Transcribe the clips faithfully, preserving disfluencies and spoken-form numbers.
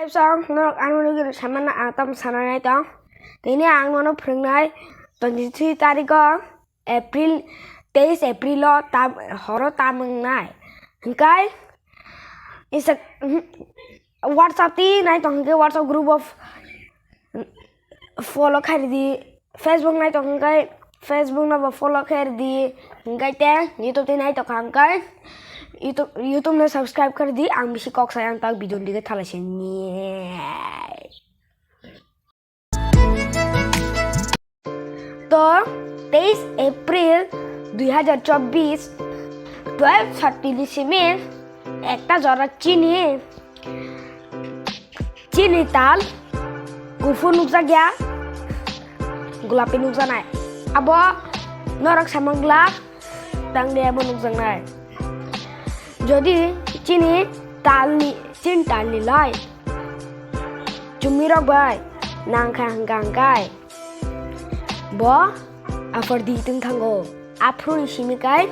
Song norok ano nugwi samana ang tam sananai tong. Tini ang nono phwrwngnai twenty three tarikh o April, teis April o tam, horo tam wngnai. Hingkai Insta-, WhatsApp ti nai tong hingke WhatsApp group of follow khairi di, Facebook nai tong hingkai Facebook no bo follow khairi di, hingkai te YouTube ti nai tong hingkai YouTube, YouTube no subscribe khairi di, ang bisi kok sai ang tak video ni dige thalai se ni. To teis April dui hajar chobbish, twelve thirty ni simi ekta jora chini, chini tal kuphur nukjak ya, gulapi nukjaknai. Abo norok samang glak tang de abo nukjaknai. Jodi chini talni, chin talni lai chumui rok bai nangkha hingka hingkai bo aphor di tong thango. Aphuru ni simi kai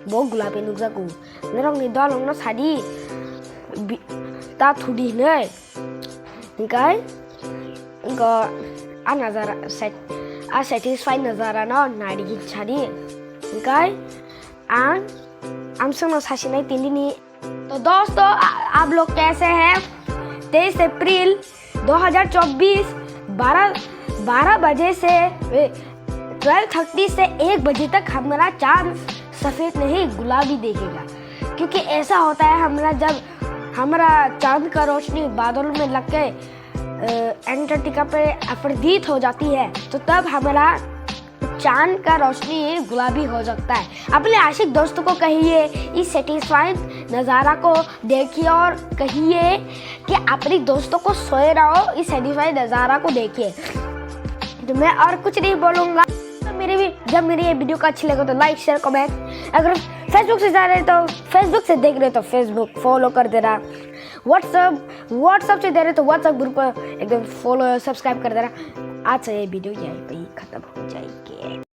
bo gulapi nukjago. Norok ni dolong no sadi bi-, ta thudi hinoi. Hingkai, hingko a nazara sat-, a satisfy nazara no nari sadi. Hingkai ang amsong no sasinai tindini. तो दोस्तों, आ-, आप लोग कैसे हैं? तेईस अप्रैल दो हज़ार चौबीस, बारह, बारह बजे से, ए, ट्वेल्व थर्टी से एक बजे तक हमारा चांद सफेद नहीं, गुलाबी देखेगा। क्योंकि ऐसा होता है, हमारा जब हमारा चांद का रोशनी बादल में लग के, अ, अंटार्कटिका पे अपराजित हो जाती है, तो तब हमारा चांद का रोशनी गुलाबी हो जाता है। अपने आशिक दोस्तों को कहिए, इस सेटिस्फाइंग नज़ारा को देखिए और कहिए कि अपने दोस्तों को सोए रहो, इस सेटिस्फाइंग नज़ारा को देखिए। तो मैं और कुछ नहीं बोलूँगा। तो मेरी भी, जब मेरी ये वीडियो का अच्छी लगे तो लाइक, शेयर, कमेंट। अगर Facebook से जा रहे तो, Facebook से देख रहे तो Facebook फॉलो कर देना। WhatsApp, WhatsApp से दे रहे तो WhatsApp ग्रुप को एकदम फॉलो, सब्सक्राइब कर देना। आज का ये वीडियो यहीं पे ही खत्म हो जाए।